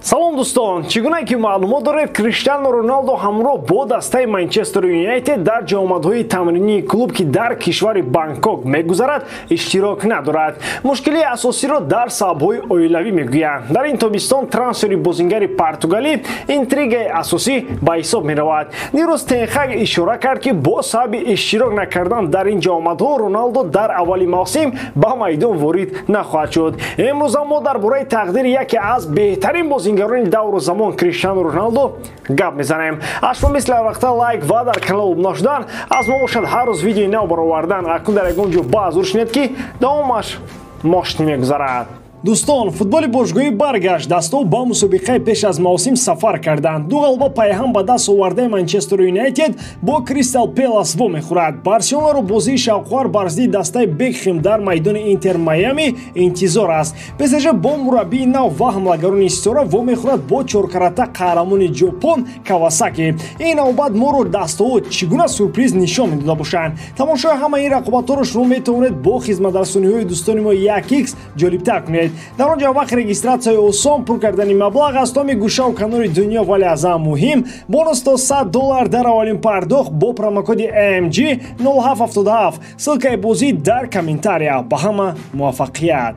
Салом дӯстон, чӣ гуна ки маълумот доред, Криштиану Роналдо ҳамроҳ бо дастаи Манчестер Юнайтед дар ҷамъомадҳои тамринии клуб, ки дар кишвари Бангкок мегузарад, иштирок надорад. Мушкилии асосиро дар сабабҳои оилавӣ мегӯянд. Дар ин тобистон трансфери бозингари португалӣ интригаи асосӣ ба ҳисоб меравад. Дирӯз Тен Хаг ишора кард, ки бо сабаби иштирок накардан дар ин ҷамъомадҳо Роналдо дар аввали мавсим ба майдон ворид нахоҳад шуд. Имрӯз мо дар бораи тақдири яке аз беҳтарин бозингарони давру замон Криштиану Роналдо гап мезанем. Аз шумо мисли ҳар вақта лайк ва дар канал обуна шудан, аз мо бошад ҳар рӯз видеои нав баровардан. Акнун дар ягон ҷо баъзур шинед, ки давомаш мошини мегузарад. Дӯстон, футболи бошгоҳӣ баргашт. Дастҳо ба мусобиқаи пеш аз мавсим сафар карданд. Ду ғалаба пайҳам ба даст овардаи Манчестер Юнайтед бо Кристал Пелас вомехӯрад. Барселонаро бозии шавқовар бар зидди дастаи Бекхем дар майдони Интер Майами интизор аст. ПСЖ бо мураббии нав ва ҳамлагарони ситора вомехӯрад бо чоркарата қаҳрамони Ҷопон Кавасаки. Ин навбат моро дастҳо чӣ гуна сюрприз нишон медода бошанд. Тамошои ҳамаи ин рақобатҳоро шумо метавонед бо хизматрасониҳои дӯстони мо 1x ҷолибтар кунед. Дар он ҷо вақт регистратсияи осон, пур кардани маблағ аз томи гӯшаву канори дунё, вале аз ҳама муҳим бонус то $100 дар аввалин пардохт бо промокоди AMG 0777. Ссылкаи бозӣ дар комментария. Ба ҳама муваффақият.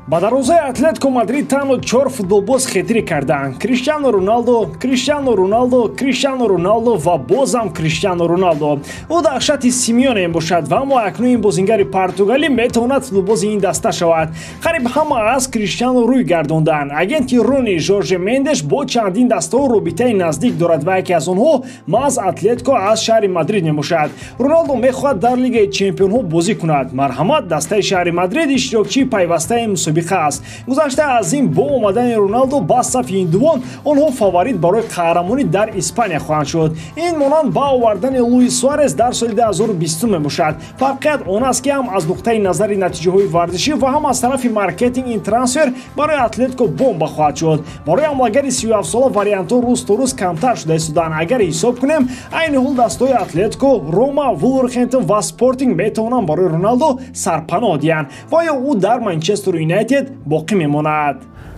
Ба дарвозаи Атлетико Мадрид танҳо 4 футболбоз хетрик карданд: Криштиану Роналдо, Криштиану Роналдо, Криштиану Роналдо ва бозам Криштиану Роналдо. Ӯ даҳшати Симеоне мебошад ва аммо акнун ин бозингари португалӣ метавонад футболбози ин даста шавад. Қариб ҳама аз Криштиану рӯй гардонданд. Агенти Руни Жорже Мендеш бо чандин дастаҳо робитаи наздик дорад ва яке аз онҳо маҳз Атлетико аз шаҳри Мадрид мебошад. Роналдо мехоҳад дар Лигаи чемпионҳо бозӣ кунад. Марҳамат, дастаи шаҳри Мадрид иштирокчии пайвастаи мусобиқа аст. Гузашта аз ин, бо омадани Роналдо ба сафи ҳиндувон онҳо фаворит барои қаҳрамонӣ дар Испания хоҳанд шуд. Ин монанд ба овардани Луис Суарес дар соли 2020 мебошад. Фарқият он аст, ки ҳам аз нуқтаи назари натиҷаҳои варзишӣ ва ҳам аз тарафи маркетинг ин трансфер барои Атлетико бомба хоҳад шуд. Барои ҳамлагари 37сола вариантҳо рӯз то рӯз камтар шуда истоданд. Агар ҳисоб кунем, айни ҳол дастҳои Атлетико, Рома, Вулверхэмптон ва Спортинг метавонанд барои Роналдо сарпаноҳ диҳанд ва ё ӯ дар Манчестер Юнайтед боқӣ мемонад.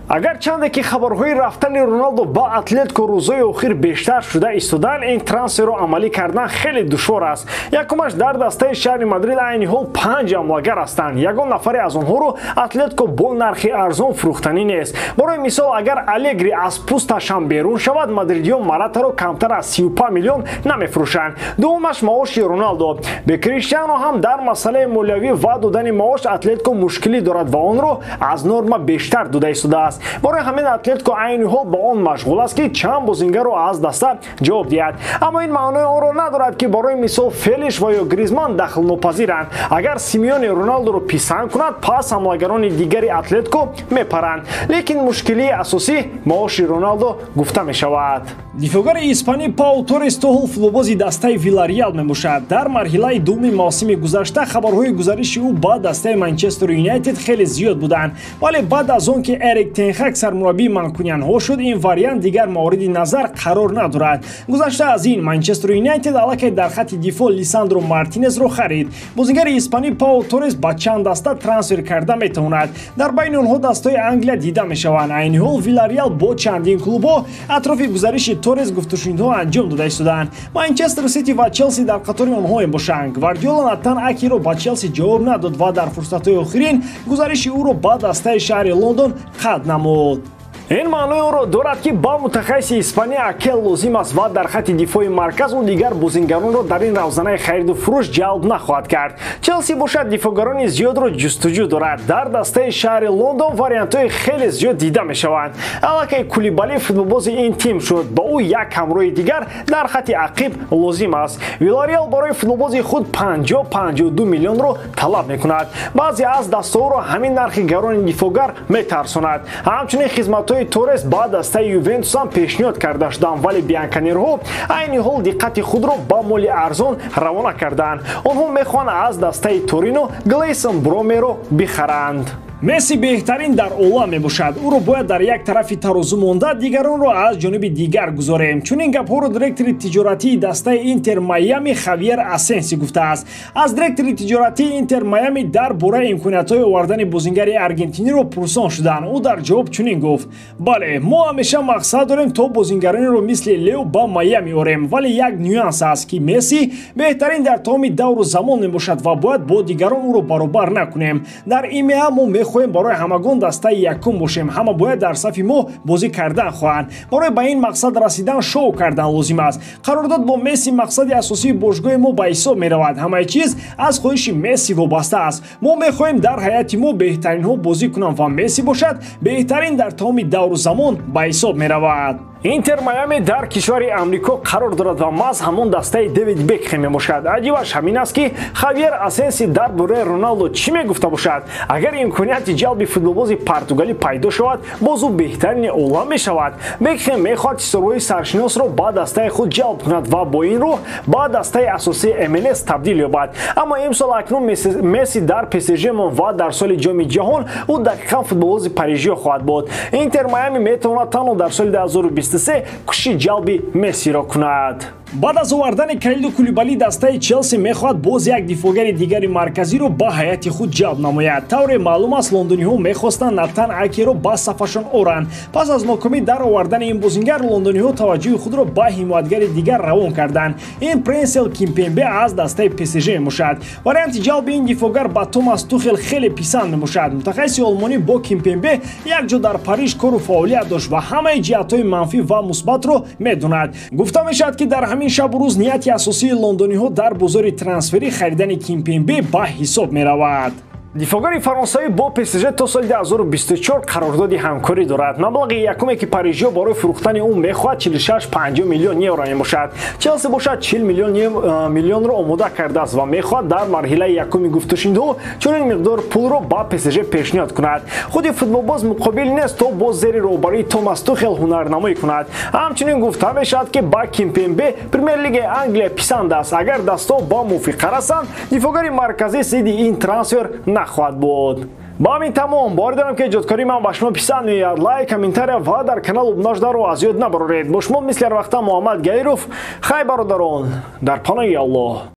Агар чанде ки хабарҳои рафтани Роналдо ба Атлетико рӯзҳои охир бештар шуда истодаанд, ин трансферро амалӣ кардан хеле душвор аст. Якумаш, дар дастаи шаҳри Мадрид айни ҳол 5 ҳамлагар ҳастанд. Ягон нафаре аз онҳоро Атлетико бо нархи арзон фурӯхтанӣ нест. Барои мисол, агар Алегри аз пусташ ҳам берун шавад, мадридиён Маратаро камтар аз 35 миллион намефурӯшанд. Дуввумаш, маоши Роналдо. Бе Криштиано ҳам дар масъалаи молиявӣ ва додани маош Атлетико мушкилӣ дорад ва онро аз норма бештар дода истодааст. Барои ҳамин Атлетико айни ҳол ба он машғул аст, ки чанд бозингарро аз даста ҷавоб диҳад. Аммо ин маънои онро надорад, ки барои мисол Фелиш ва ё Гризман дахлнопазиранд. Агар Симеоне Роналдоро писанд кунад, пас ҳамлагарони дигари Атлетико мепаранд. Лекин мушкилии асосӣ маоши Роналдо гуфта мешавад. Дифоъгари испанӣ Пау Торрес то ҳол футболбози дастаи Вилареал мебошад. Дар марҳилаи дуввуми мавсими гузашта хабарҳои гузариши ӯ ба дастаи Манчестер Юнайтед хеле зиёд буданд. Вале баъд аз он ки Эрик Тен Хаг сармураббии манкуниянҳо шуд, ин вариант дигар мавриди назар қарор надорад. Гузашта аз ин, Манчестер Юнайтед аллакай дар хатти дифоъ Лисандро Мартинесро харид. Бозингари испанӣ Пау Торрес ба чанд даста трансфер карда метавонад. Дар байни онҳо дастҳои Англия дида мешаванд. Айни ҳол Вилареал бо чандин клубҳо атрофи гузариши Торрес гуфтушунидҳо анҷом дода истодаанд. Манчестер Сити ва Челси дар қатори онҳо мебошанд. Гвардиола Натан Акиро ба Челси ҷавоб надод ва дар фурсатҳои охирин гузариши ӯро ба дастаи шаҳри Лондон қатъ намуд. Ин маънои онро дорад, ки ба мутахассиси Испания Акел лозим аст ва дар хатти дифои марказ ӯ дигар бозингаронро дар ин равзанаи хариду фурӯш ҷалб нахоҳад кард. Челси бошад дифоъгарони зиёдро ҷустуҷӯ дорад. Дар дастаи шаҳри Лондон вариантҳои хеле зиёд дида мешаванд. Аллакай Кулибали футболбози ин тим шуд. Ба ӯ як ҳамроҳи дигар дар хатти ақиб лозим аст. Вилареал барои футболбози худ 50-52 миллионро талаб мекунад. Баъзе аз дастаҳоро ҳамин нархи гарони дифоъгар метарсонад. Ҳамчунин хизматҳои Торрес ба дастаи Ювентус ҳам пешниҳод карда шуданд, вале бианканерҳо айни ҳол диққати худро ба моли арзон равона кардаанд. Онҳо мехоҳанд аз дастаи Торино Глейсон Бромеро бихаранд. Месси беҳтарин дар олам мебошад. Ӯро бояд дар як тарафи тарозу монда, дигаронро аз ҷониби дигар гузорем. Чунин гапҳоро директори тиҷоратии дастаи Интер Майами Хавьер Асенси гуфтааст. Аз директори тиҷоратии Интер Майами дар бораи имкониятҳои овардани бозингари аргентиниро пурсон шуданд. Ӯ дар ҷавоб чунин гуфт: бале, мо ҳамеша мақсад дорем то бозингаронеро мисли Лео ба Майами орем, вале як нюанс аст, ки Месси беҳтарин дар тамоми давру замон мебошад ва бояд бо дигарон ӯро баробар накунем. Дар ИМА мо мехоҳем барои ҳамагон дастаи якум бошем. Ҳама бояд дар сафи мо бозӣ кардан хоҳанд. Барои ба ин мақсад расидан шоу кардан лозим аст. Қарордод бо Месси мақсади асосии бошгоҳи мо ба ҳисоб меравад. Ҳамаи чиз аз хоҳиши Месси вобаста аст. Мо мехоҳем дар ҳайати мо беҳтаринҳо бозӣ кунанд ва Месси бошад беҳтарин дар тамоми давру замон ба ҳисоб меравад. Интер Майами дар кишвари Амрико қарор дорад ва маҳз ҳамон дастаи Дэвид Бекхем мебошад. Аҷибаш ҳамин аст, ки Хавьер Асенси дар бораи Роналдо чӣ мегуфта бошад? Агар имконияти ҷалби футболбози португалӣ пайдо шавад, боз ӯ беҳтарини олам мешавад. Бекхем мехоҳад ситорҳои саршиносро ба дастаи худ ҷалб кунад ва бо ин роҳ ба дастаи асосии МЛС табдил ёбад. Аммо имсол акнун Месси дар ПСЖ монд ва дар соли Ҷоми ҷаҳон ӯ дақиқан футболбози парижиё хоҳад буд. Интер Майами метавонад танҳо дар соли 2023 кӯшиши ҷалби Мессиро кунад. Баъд аз овардани Калиду Кулибали дастаи Челси мехоҳад боз як дифоъгари дигари марказиро ба ҳайати худ ҷалб намояд. Тавре маълум аст, лондониҳо мехостанд Натан Акеро ба сафашон оранд. Пас аз нокомӣ дар овардани ин бозингар, лондониҳо таваҷҷӯҳи худро ба ҳимоятгари дигар равон карданд. Ин Пренсел Кимпембе аз дастаи ПСЖ мебошад. Варианти ҷалби ин дифоъгар ба Томас Тухел хеле писанд мебошад. Мутахассиси олмонӣ бо Кимпембе якҷо дар Париж кору фаъолият дошт ва ҳамаи ҷиҳатҳои манфӣ ва мусбатро медонад. Гуфта мешавад, ки дар ҳамин шабу рӯз нияти асосии лондониҳо дар бозори трансферӣ харидани Кимпембе ба ҳисоб меравад. Дифоъгари фаронсавӣ бо ПСЖ то соли 2024 қарордоди ҳамкорӣ дорад. Маблағи якуме, ки парижиё барои фурӯхтани ӯ мехоҳад, 46,5 миллион евро мебошад. Челси бошад 40 миллионро омода кардааст ва мехоҳад дар марҳилаи якуми гуфтушунидҳо чунин миқдор пулро ба ПСЖ пешниҳод кунад. Худи футболбоз муқобил нест то боз зери роҳбарии Томас Тухел ҳунарнамоӣ кунад. Ҳамчунин гуфта мешавад, ки ба Кимпембе Премер-лигаи Англия писанд аст. Агар дастҳо ба мувофиқа расанд, дифоъгари марказӣ зидди ин трансфер нахоҳад буд. Ба ҳамин тамом. Боварӣ дорам, ки эҷодкории ман ба шумо писанд меояд. Лайк, комментария ва дар канал обуна шударо аз ёд набароред. Бо шумо мисли ҳар вақта Муҳаммад Гаиров. Хай, бародарон, дар паноҳи Аллоҳ.